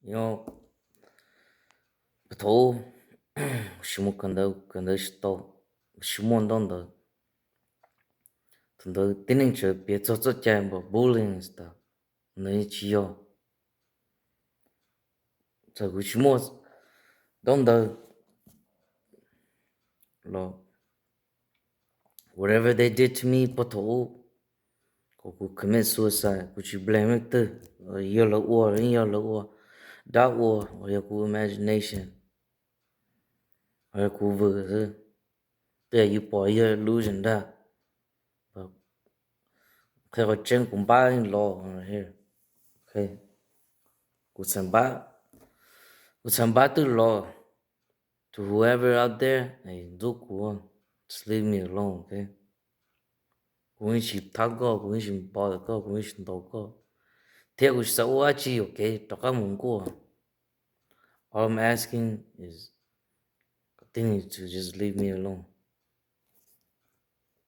Nyob puag thaum ub, tsis muaj kawm ntawv, kawm ntawv tsis tau, tsis muaj ntaub ntawv. Thaum ntawd tib neeg tseem piav txog txoj cai npam bullying tas, nws tsis yog. Txawm kuv tsis muaj ntaub ntawv los, whatever they did to me puag thaum ub, kom kuv commit suicide, kuv tsis blame leej twg. Yog lawv ua, yog lawv ua, dab ua, yog kuv imagination, yog kuv vwm xwb. Tej yus pom yog illusion ntag. Qhia qhov tseeb, kuv npab los, kuv txhais npab, kuv txhais npab twb los. To whoever out there, ntxub kuv, just leave me alone, ok? Kuv yeej tsis thab koj, kuv yeej tsis npau taws koj, kuv yeej tsis ntaus koj, thiab kuv tsis xav ua dab tsi yuam kev rov qab mus nkuaj. All I'm asking is continue to just leave me alone.